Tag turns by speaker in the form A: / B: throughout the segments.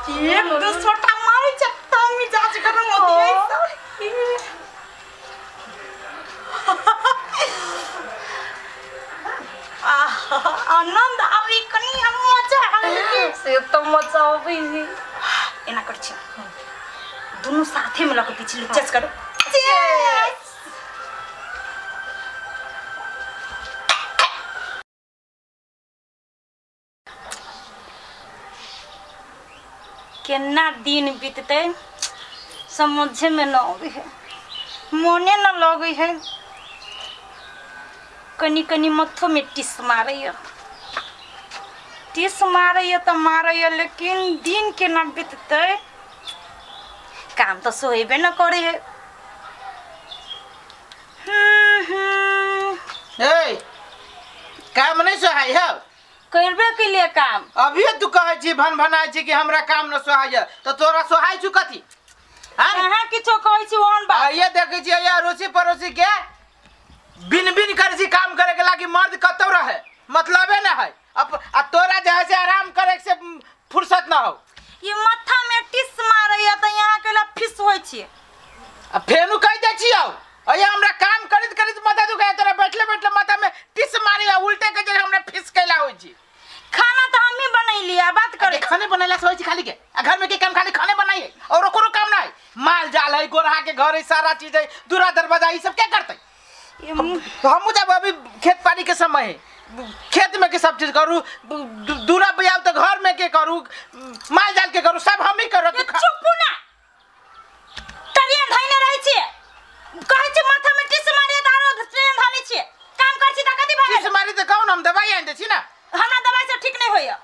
A: एक दो सोटा मारै छै त मिजाज गरम होती है। आनंद आबी कनी मजा आबी
B: से तो मजा आबी।
A: एना कर छी दोनों साथे में लके पीछे चेस करो। चेस केना दिन बीतते समझे में न आबे है, मोने न लगे है। कनी कनी मथो में टिस मारैया, टिस मारैया तो मारैया, लेकिन दिन केना बीतते। काम तो सोहेबे न करे है।
C: ए काम नहीं सोहाई है
A: करबे के लिए काम।
C: अभी तू कहै छी भन भनाइ छी कि हमरा काम न सोहाई है त तोरा सोहाई छु कथी?
A: अहाँ किछो कहै छी ओहन बात।
C: आइए देखै छी या अड़ोसी पड़ोसी के बिन बिन करै छी काम करे के लागी मर्द कतौ रहे मतलबे न है। अब आ तोरा जे है से आराम करे से फुर्सत न हो।
A: ये माथा में टिस मारैया त यहाँ के ला फिस होय छी।
C: आ फेनु कह दै छी आउ अये हमरा काम करैत करैत माथा दुखाय तोरा बैठले बैठले माथा में टिस मारी आ उल्टे के जे हमरा फिस कैला होय छी।
A: खाना तो हम ही बनैली आ बात करे
C: खाने बनैला से होय छी खाली के आ घर में के काम खाली खाने बनाई और कोनो काम नहीं। माल जाल है गोरहा के घर है सारा चीज है दूरा दरवाजा ई सब क्या करते? हम जब अभी खेत पानी के समय है खेत में के सब चीज करू दूरा बजाऊ तो घर में के करू माल जाल के करू सब हम ही करू।
A: चुप ना तरिया धइने रहै छी कहै छी माथा में टिस मारे त आरो ट्रेन धाले छी काम कर छी त कथि भागे
C: टिस मारी त कौन हम दवाई आन दे छी ना।
A: हमरा दवाई से ठीक नहीं होइया।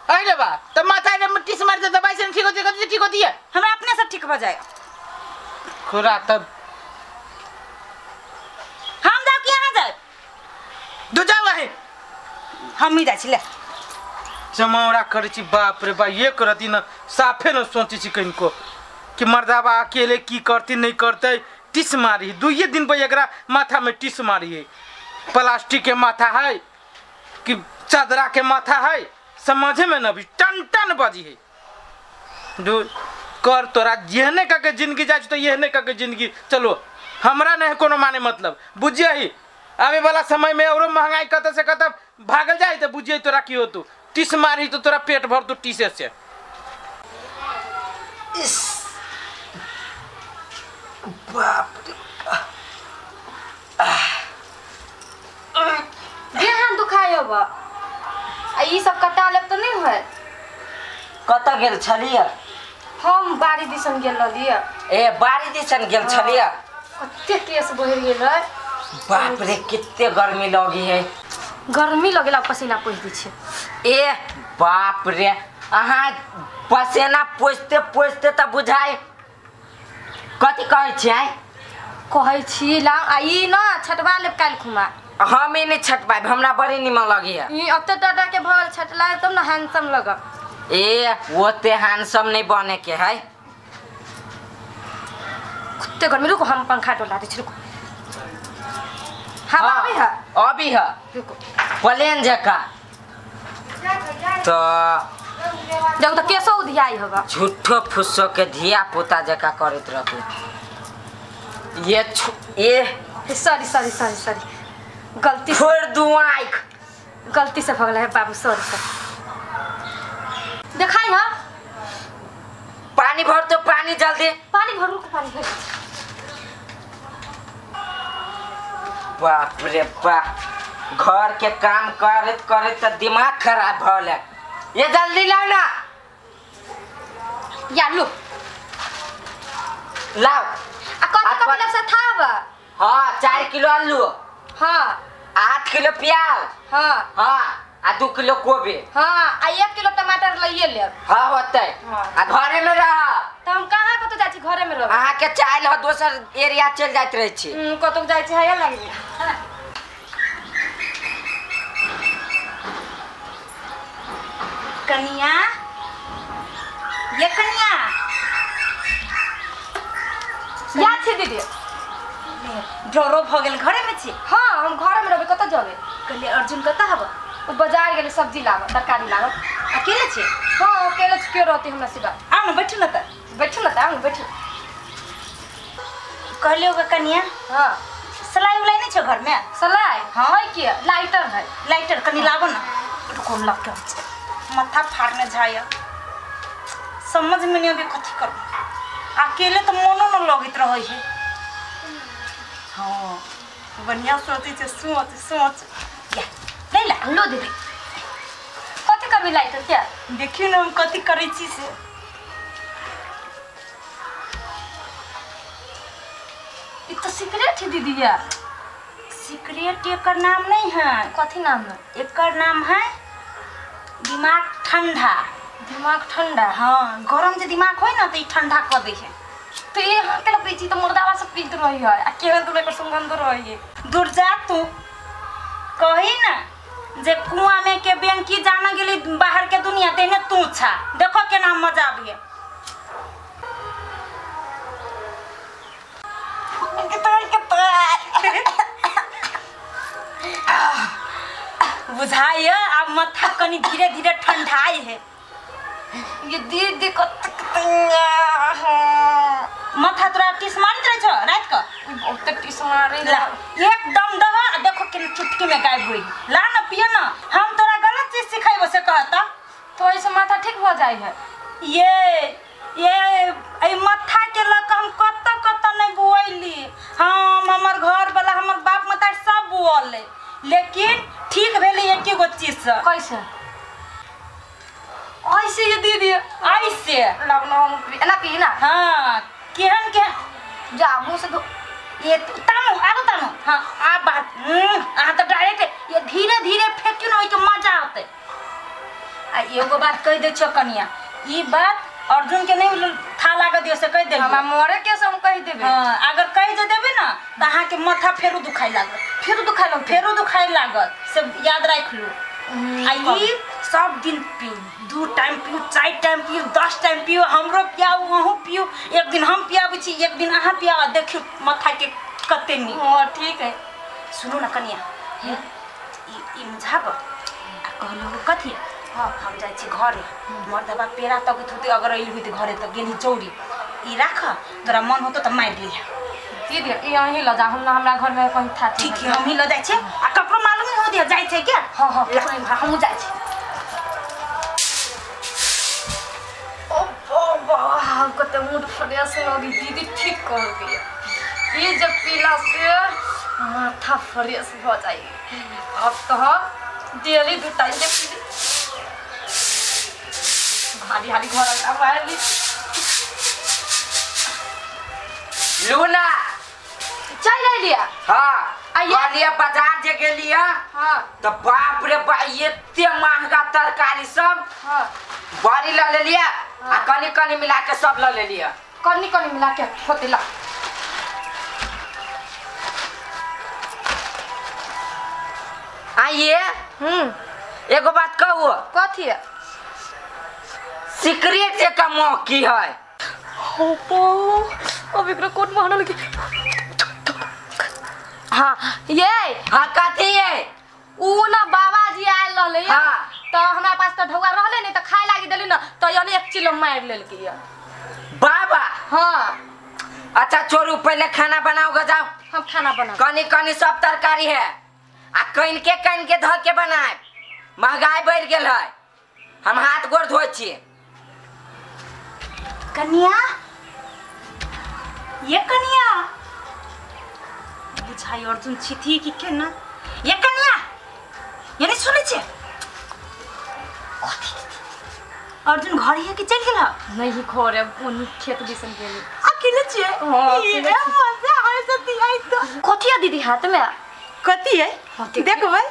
C: अरे बा त माथा में टिस मारी त दवाई से ठीक होती कथि ठीक होती है?
A: हमरा अपने से ठीक भ जाएगा।
C: खुरा तब
A: हम जाऊ कि अहाँ जाए?
C: दू जाऊ अहीं
A: हम ही जाइ छी। ले
C: जमौरा करै छी बाप रे बा एक रति न साफे न सोचै छी कनिको कि मर्दाबा अकेले की करती नहीं करते। टिस मारी दुइये दिन पर एकरा माथा में टिस मारी है। प्लास्टिक के माथा है कि चादरा के माथा है समझे में न भी टन टन बजी है। दू कर तोरा जेहने का के जिंदगी जाइ तो एहने का के जिंदगी चलो हमरा नहीं कोनो माने मतलब बुझिए ही। आवे वाला समय में औरो महंगाई कत से कत भागल जाए तो बुझिए तोरा की होतू। टिस मारी तो तोरा पेट भर तो टिसे से।
D: इस बाप रे
B: देह दुखाय अब आ ई सब कटा लेब त नहीं होय।
D: कत गेल छलियै?
B: हम बाड़ी दिसन गेल रहलियै।
D: ए बाड़ी दिसन गेल छलियै?
B: कते केस बहर गेल है।
D: बाप रे कितने गर्मी लगी है।
B: गर्मी लगेला पसीना पोछि दै छै।
D: ए बाप रे अहाँ पसीना पोछते पोछते त बुझाय कथी कहै छियै?
B: कहै छी ला आ ई न छटवा लेब काल्हि खुमा।
D: हम ई नहीं छटवाएब हमरा बड़ी निमन लगैया।
B: ई अते टाटा के भल छटला तब न हैंडसम लगब।
D: ए ओते हैंडसम नहीं बने के है।
B: कते गर्मी रुको हम पंखा डोला दै छी रुको। हाँ अभी है
D: अभी है
B: रुको
D: प्लेन जका तो
B: जब तो केसो उधियाई होगा
D: झूठो फुसो के धिया पुता जका करैत रहते। ये ये
B: सॉरी सॉरी सॉरी सॉरी गलती
D: छोड़ दू आँख
B: गलती से भगला है बाबू सॉरी सॉरी। देखाई हां
D: पानी भर तो पानी जल्दी
B: पानी भर रुको पानी भर।
D: बाप रे बाप घर के काम करैत करैत त दिमाग खराब भऽ गेल। ये जल्दी लाओ ना
B: या लो
D: लाओ।
B: आ कथि कथि लब से था बा?
D: हां 4 किलो आलू
B: हां
D: 8 किलो प्याज
B: हां
D: हां आ 2 किलो गोभी
B: हां आ 1 किलो टमाटर लइए लेब।
D: हां होतै। आ घरे में रह
B: त हम कहां कतौ जाइ छी घरे में रह।
D: अहाँ के चाइल ह दोसर एरिया चल जाइत रहै छी।
B: कतौ जाइ छी हया लागि।
A: कनिया ये कनिया
B: या छी दीदी
A: डरो भ गेल घरे में छी?
B: हां हम घरे में रहबै कतौ जेबै?
A: कहलियै अर्जुन कतऽ हब?
B: ओ बाजार गेलै सब्जी लाबऽ तरकारी लाबऽ।
A: अकेले छी?
B: हां अकेले छी। क्यों रहती हमरा सिवा।
A: आउ न बैठू न त,
B: बैठू न त, आउ न बैठू।
A: कहलियो गे कनिया।
B: हां
A: सलाई उलाई नहीं छो घर में?
B: सलाई
A: हां
B: है के लाइटर है।
A: लाइटर कनी लाबो न, रुको हम लग के माथा फाड़ने जाय, समझ में नहीं अभी कथी करू। अकेले तो मनो न लगैत रहै है। हां बढ़िया सोचै छै, सोच सोच या ले ला
B: लो दीदी। कथी करबी लाइटर के?
A: देखियो न हम कथी करै छी से।
B: ई तो सिगरेट है दीदी। या
A: सिगरेट एकर नाम नहीं है।
B: कथी नाम है?
A: एकर नाम है दिमाग ठंडा।
B: दिमाग ठंडा?
A: हाँ गरम जे दिमाग होय ना तो ई ठंडा कर दे है।
B: तो ये हाथ के पी छी तो मुर्दावा सब पीत रही है आ केहन तुम एकर सुगंध रही है।
A: दूर जा तू, कही ना जे कुआं में के बेंकी जाना गेली बाहर के दुनिया तेने तू छा, देखो केना मजा आबे। बुझाय अब माथा कनी धीरे धीरे ठंडाई है।
B: ये दीदी कत
A: माथा तोरा टीस मारैत रहे छो रात क?
B: बहुत टीस मारे
A: ला एकदम दह आ देखो केना चुटकी में गायब होई। ला न पिए न, हम तोरा गलत चीज सिखाइबो से कहता
B: तो ऐसे माथा ठीक हो जाय है।
A: ये ए माथा के ल के हम कत कत नहीं बुआइली, हम हमर घर वाला हमर बाप माता सब बुआले, लेकिन ठीक भेलै एक गो चीज से।
B: कैसे? ऐसे ये दीदी
A: ऐसे
B: लगनो हम एना पी ना।
A: हां केहन केहन
B: जा मुंह से धो
A: ये तानो आरो तानो। हां आ बात आ त डायरेक्ट ये धीरे धीरे फेंक्यू न ओइ के मजा आते। आ एगो बात कह दे छो कनिया, ई बात अर्जुन के नहीं था लाग दियो से कह दे।
B: हमरा मरे के से हम कह देबे।
A: हां अगर कह जे देबे ना त अहाँ के माथा फेरू दुखाई लागत,
B: फेरू दुखाई लागत,
A: फेरू दुखाई लागत से याद राख लू। आ ई सब दिन पीऊ, 2 टाइम पीऊ, 4 टाइम पीऊ, 10 टाइम पीऊ, हमरो पियाऊ अहूँ पीऊ, एक दिन हम पियाबै छी एक दिन अहाँ पियाओ, देखियो माथा के कते नीक।
B: हां ठीक है।
A: सुनू ना कनिया, हे ई मुझाब आ कहलहुँ कथी? हाँ हम जाइ छी घरे, मर्दबा पेड़ा तकैत होतै, अगर अइली होतै घरे त गेली चौरी, ई राख तोरा मन होतौ त मारि लिहे।
B: दीदी ई अहीं ल जा, हम ना हमरा घर में कहीं था।
A: ठीक है हम ही ल जाइ छी आ ककरो मालूम नहीं हो दिया जाइ छै क्या।
B: हां हां हमहूँ जाइ छी। ओ बाबा कते मूड फ्रेश लगी दीदी, ठीक कह दिया। ई जब पीला से माथा फ्रेश हो जाई। अब तो हम डेली 2 टाइम के पी हाली हाली घर आली।
D: लूना
B: चाय ले लिया?
D: हां आइए बाजार जे गेलिया।
B: हां
D: तो बाप रे बा एते महंगा तरकारी सब।
B: हां
D: बड़ी ल लेलिया आ कनी कनी मिला के सब ल लेलिया।
B: कनी कनी मिला के होते ला।
D: आइए एगो बात कहू?
B: कथी?
D: सिगरेट के कमाओ की है?
B: हो अब एकरा कोन महना लगी। हां ये
D: हां कथी है?
B: उ ना बाबा जी आयल रहले।
D: हां
B: त हमरा पास त ढौआ रहले नहीं त खाए लागी देली ना त यानी 1 किलो मार लेलकी है
D: बाबा।
B: हां
D: अच्छा छोड़ू, पहले खाना बनाओ जाओ।
B: हम खाना बनाओ।
D: कनी कनी सब तरकारी है आ कन के धो के बनाए, महंगाई बढ़ गेल है। हम हाथ गोड़ धोइ छी।
A: कनिया ये कनिया बुझाई अर्जुन छिथी कि केना। ये कनिया ये नहीं सुनै छी? अर्जुन घर है कि चल गेल?
B: नहीं घर है, ओनी खेत दिसन गेल।
A: अकेले छी?
B: हां
A: ये मजा आय सती आई तो।
B: कथी है दीदी हाथ में?
A: कथी है देखबै?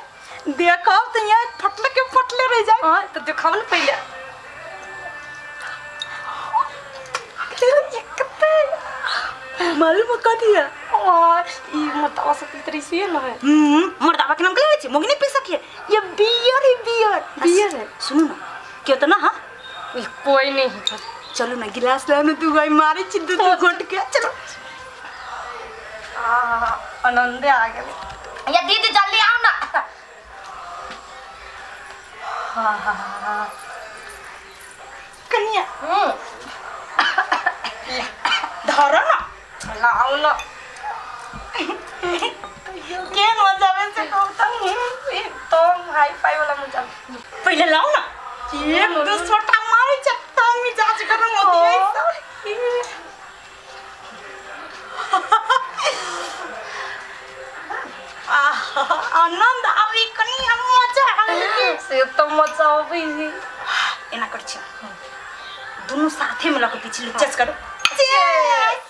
A: देखब त यहाँ फटले के फटले रह जाए।
B: हां त देखब न पहिले।
A: मालूम कथी है?
B: और ई मर्दावा सब पीत रही सी न है।
A: मर्दावा के नाम के लेबै छी, मोगनी पी सकिए। ये बियर है, बियर
B: बियर है।
A: सुनू ना क्यों तो ना। हां
B: कोई नहीं है।
A: चलो ना गिलास लाओ ना, तू गाय मारे छी दू दू घोट के। चलो
B: आ आनंदे आ गेल। या दीदी जल्दी आओ ना। हाँ हाँ हाँ कन्या
A: कनिया धर न
B: लाउ न
A: के मजा आवे से कहता
B: एकदम हाई फाई वाला मजा।
A: पहले लाओ ना एक दो सोटा मारे चट्टा मिजाज गरम होती है। आनंद आवे कनी मजा आवे
B: से तो मजा आवे।
A: एना कर छी दोनों साथे मिला के पीछे चेस करो। चेस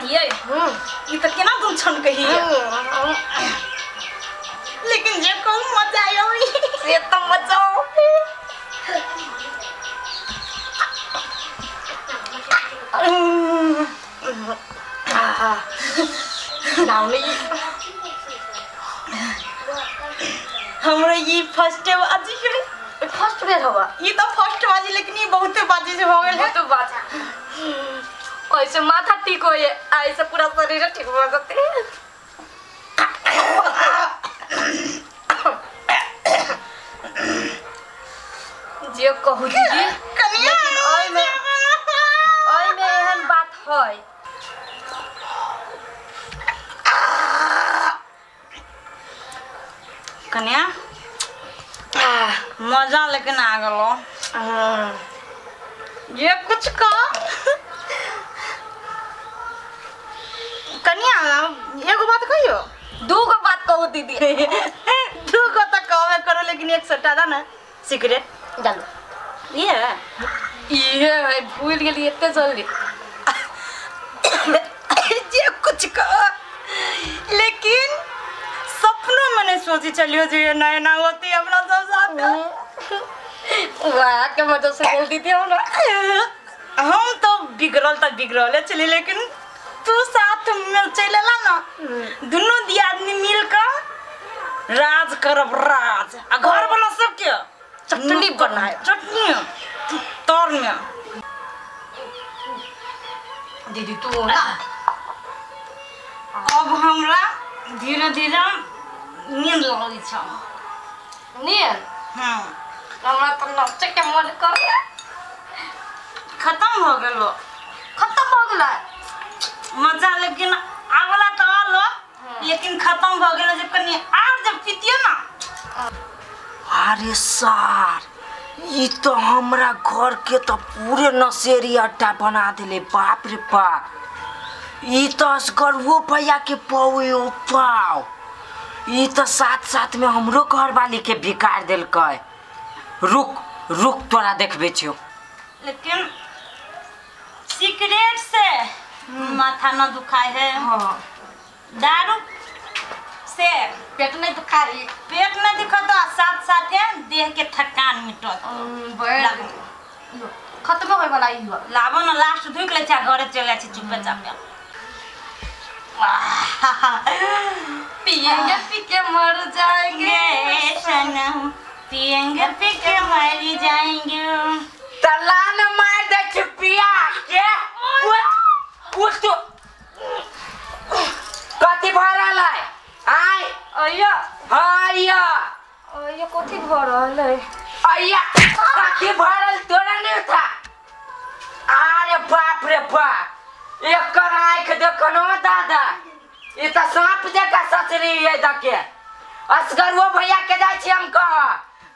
A: ये ये तो केना तुम छन कही लेकिन जे कहूं मजा आयो
B: से तो मजा आवे।
A: हमरा ये फर्स्ट बाजी है।
B: फर्स्ट बेर हवा
A: ये तो फर्स्ट बाजी लेकिन ये बहुते बाजी से हो गेल है।
B: बहुत बाजी ऐसे माथा ठीक हो ये ऐसे पूरा शरीर ठीक हो जाते है। जे कहू दीदी लेकिन ओय में एहन बात है।
A: कन्या मजा लेकिन आ गलो। ये कुछ कह कन्या एगो बात कहियो
B: दूगो बात कहू दीदी।
A: दूगो तो कहबे करो लेकिन एक सट्टा दा ना सिगरेट
B: डालो। ये भूल गेली एते जल्दी।
A: जे कुछ कह लेकिन सपनों में नहीं सोची चलियो जी ये नया ना होती अपना सब साथ।
B: वाह के मजा से बोल दी थी हमरा।
A: हम तो बिगड़ल त बिगड़ले चली लेकिन तू साथ में चलेला ना दोनों दी आदमी मिल कर राज करब राज आ घर वाला सबके
B: चटनी बनाए
A: चटनी तर में।
B: दीदी तू ना
A: अब हमरा धीरे धीरे नींद लगै छ।
B: नींद?
A: हां
B: हमरा तो नाचे के मन कर
A: खत्म हो गेलो।
B: खत्म हो गेला
A: मजा लेकिन आवला तो आलो लेकिन खत्म हो गेलो जब कनी आर जब पीतियो ना।
D: अरे सार ये तो हमरा घर के तो पूरे नशेरी अड्डा बना दिले। बाप रे बाप ये तो असगर वो भैया के पावे ओ पाव ये तो साथ साथ में हमरो घर वाली के बिगाड़ देलकै। रुक रुक तोरा देखबे छियो।
A: लेकिन सिगरेट से माथा न दुखाए है।
B: हाँ।
A: दारू से
B: पेट नहीं दुखाई।
A: पेट नहीं दुखत साथ साथ देह के थकान मिटत।
B: खत्म होय वाला ई हुआ।
A: लाबो न लास्ट धुक ले छा घरे चले छी चुपे चापे।
B: पिएंगे पी के मर जाएंगे
A: सनम पिएंगे पी के मर जाएंगे।
D: तला न मार दे छी पिया के उठ उठ तू कथी भरल है आय
B: अय्या।
D: हां अय्या
B: अय्या कथी भरल है
D: अय्या कथी भरल तोरा नहीं था। अरे बाप रे बाप एकर आँख देखनो दादा ई त सांप जका ससरी है दके असगर वो भैया के जाय छी हम कह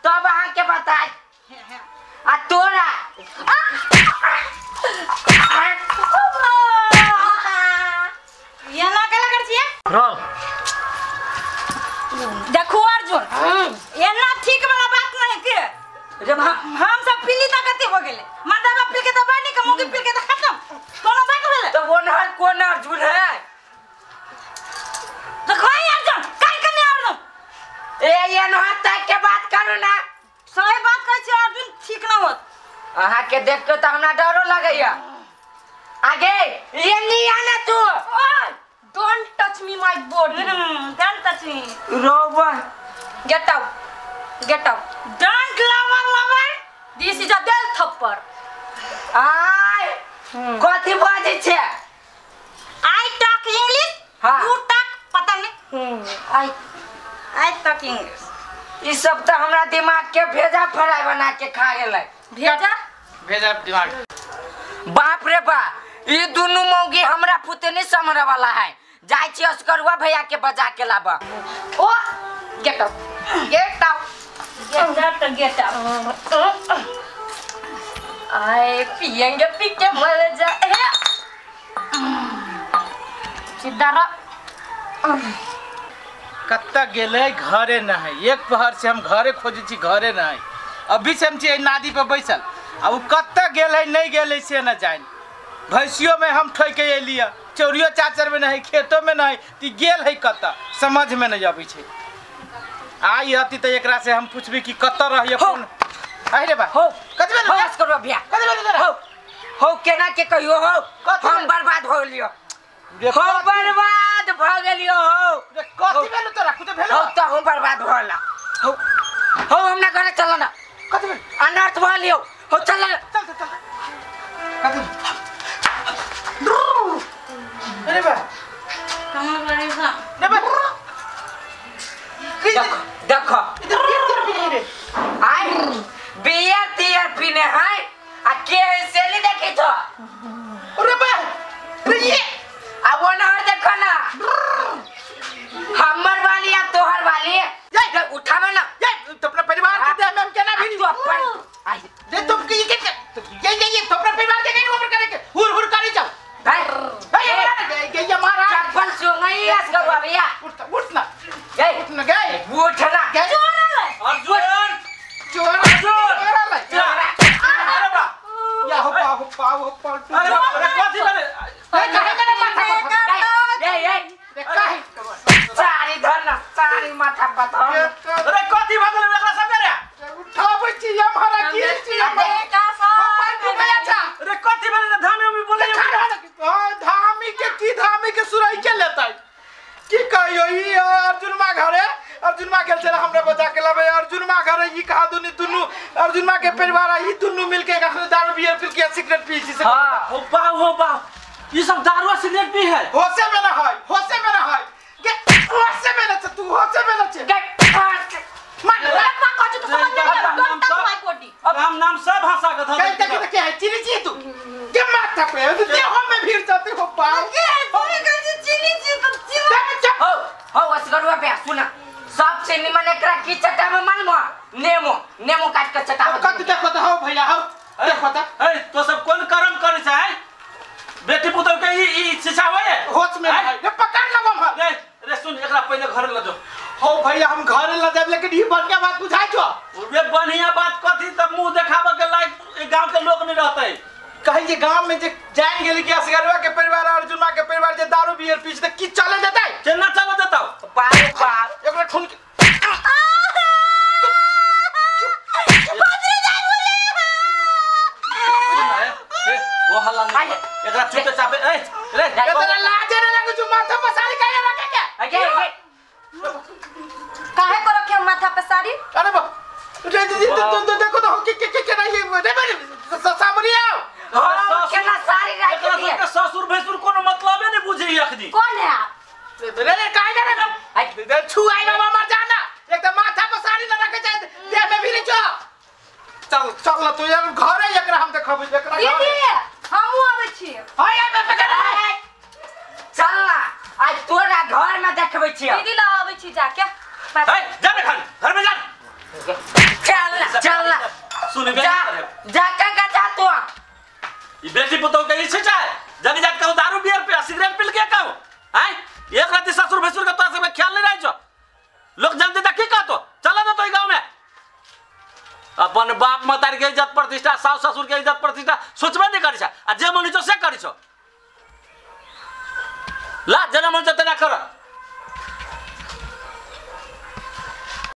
D: तब अहाँ के बताय आ तोरा
A: ये ना केला कर छियै
C: रोल।
A: देखो अर्जुन ये ना ठीक वाला बात नहीं के
D: जब
A: हम सब पीली त कते हो गेले माता बाप पी के त बानी के मुगी पी के त खत्म कोनो बात भेले
D: तो वो नहर कोन अर्जुन है
A: तो कोई अर्जुन काई कने अर्जुन
D: ए ये नहर तक के बात करू ना
A: सही बात कहै छी अर्जुन ठीक ना होत।
D: अहाँ के देख के त हमरा डरो लगैया। आगे ये नहीं आना तू।
B: Don't touch me my body.
A: Don't touch me.
D: रोबा
B: get out get out.
A: Don't lover lover
B: this is a del थप्पड़।
D: आय कथी बाजै छै?
A: I talk English.
D: हां आई
A: I talk English.
D: ई सब तो हमरा दिमाग के भेजा फ्राई बना के खा गेलै।
A: भेजा
C: भेजा दिमाग।
D: बाप रे बाप, ई दुनू मौगी हमरा पुते नहीं समरे वाला है। जाय छी असगरुआ भैया के बजा के लाब।
B: ओ get out get out
A: get out get out.
B: आए पियेंगे पी के मर जाए। सीधा
C: कत्ता गेलै घरे न है। एक पहर से हम घरे खोजै छी घरे न है। अभी से हम छी नादी पर बैसल आ उ कत्ता गेलै नहीं गेलै से न जानि। भैंसियो में हम ठोक के एलियै, चौरियो चाचर में नहीं, खेतो में नहीं, ती गेल है कत्ता समझ में नहीं अबै छै। आई हती त एकरा से हम पूछबी कि कत्ता रहिए कौन। आइ रे बा
D: हो
C: कथि भेल
D: हो असगरुआ भैया
C: कथि भेल तोरा?
D: हो हो केना के कहियो हो हम बर्बाद हो गेलियो, हो बर्बाद भ गेलियो हो।
C: कथि भेल तोरा? कुछ भेल
D: हो त हम बर्बाद होला। हो हो हमरा घरे चल ना।
C: कथि भेल?
D: अनर्थ भ लियो। हो चल ना।
C: चल चल चल। कथि? अरे बा
A: कहाँ करे सा
C: रे बा
D: देखो देखो
C: इधर बियर पीने रे।
D: आई बियर तियर पीने है आ के सेली देखै छ।
C: अरे बा रे ये
D: आ वो नहर देखो ना हमर वाली आ तोहर वाली। ये उठावे ना।
C: ये तो अपना परिवार के दे हम केना भी
D: तू अपन आई
C: दे तुम की के ये ये ये तो अपना परिवार के नहीं ऊपर करे के हुर हुर करे जाओ।
D: भाई
C: ये ये मारा
D: चप्पल सुंगई असगरुआ भैया।
C: उठ उठ ना
D: गए
C: उठ ना गए
D: उठ ना
C: गए।
E: अर्जुन
C: चोर
E: अर्जुन
C: चोर।
E: अरे बा
C: या हो पा हो पा हो पा।
E: अरे अरे कथि भेलै?
C: ए काहे के माथा पर
D: ए ए
C: रे काहे
D: सारी धर ना सारी माथा पर धर।
E: अरे कथि भ गेलै एकरा सब रे?
C: उठाबै छी हमरा की छी
E: अरे कथि भेलै रे? धामी उमी बोलै
C: धामी के की धामी के सुरई के लेतै की कहियो। ई अर्जुन मा घरे अर्जुन मा गेल छले हमरा बजा के लाबे। अर्जुन मा घरे ई कहा दुनी दुनू अर्जुन मा के परिवार आ ई दुनू मिल के कखनो दारू बियर पी के सिगरेट पी छी से।
D: हां
E: हो बा हो बा ई सब दारू सिगरेट पी है।
C: होसे में ना है, होसे में ना है के होसे में ना तू होसे में ना छे
D: के
C: मार
A: पा कहछ तो समझ में नहीं डर तक माय कोडी।
E: राम नाम सब हंसा के धर
C: कहीं तक के है चिनी छी तू के माथा पे तो देह में भीड़ जाते हो पा
A: के तू कहै छी चीनी छी तो चीनी।
D: हो हो असगरुआ भैया सुना सबसे निमन एकरा की चटावे मालूम? नेमो नेमो काट के चटावे।
C: कत देखो त हो भैया हो देखो त।
E: ए तो सब कोन कर्म करे छै बेटी पुतौ के ई ई शिक्षा होय
C: होश में है रे पकड़ लेब हम।
E: रे रे सुन एकरा पहिले घर ल जो।
C: हो भैया हम घर ल जाब लेकिन ई बढ़िया बात बुझाय छो।
E: वे बढ़िया बात कथि त मुंह देखाबे के लायक गांव के लोग नहीं रहतै।
C: कहीं जे गांव में जे जान गेली कि असगरवा के परिवार अर्जुन के परिवार जे दारू बियर पीछ त की चले जतै?
E: केना चले जतौ?
D: बाप बाप
C: एकरा ठुन के
E: ए वो हल्ला नहीं एकरा चुपे चापे ए रे
C: तोरा लाजे न लागे जो माथा पर साड़ी काहे रखे के?
D: अगे अगे
B: काहे को रखे हम माथा पे साड़ी?
C: अरे बा रे दीदी तो देखो तो के के के नहीं रे बे सामने आओ।
D: हां केना साड़ी राख
E: एकरा सबके ससुर भैंसुर कोनो मतलबे नहीं बुझे अखनी।
B: कौन है आप?
C: रे रे काहे रे रे छू आई बाबा मर जाना एकदम माथा पर साड़ी न रखे जाए देह में भी नहीं छो। चल चल तू यार घरे एकरा हम देखबै एकरा
B: दीदी हमहु आबै छी।
C: हाय आइ पकड़
D: चल ना आज तोरा घर में देखबै छी।
B: दीदी ला आबै छी जाके।
E: ए जा रे घर में जा।
D: चल ना चल ना
E: सुन बे
D: जा जा का जा तू
E: ई बेटी पुतौ के ई छै जनी जात कहू दारू बियर पे सिगरेट पी के कहू आय एक रात ससुर भसुर के तोरा सब ख्याल नहीं रहे छो। लोग जानते त की कहतो चल ना तो गांव में अपन बाप मतारी के इज्जत प्रतिष्ठा सास ससुर के इज्जत प्रतिष्ठा।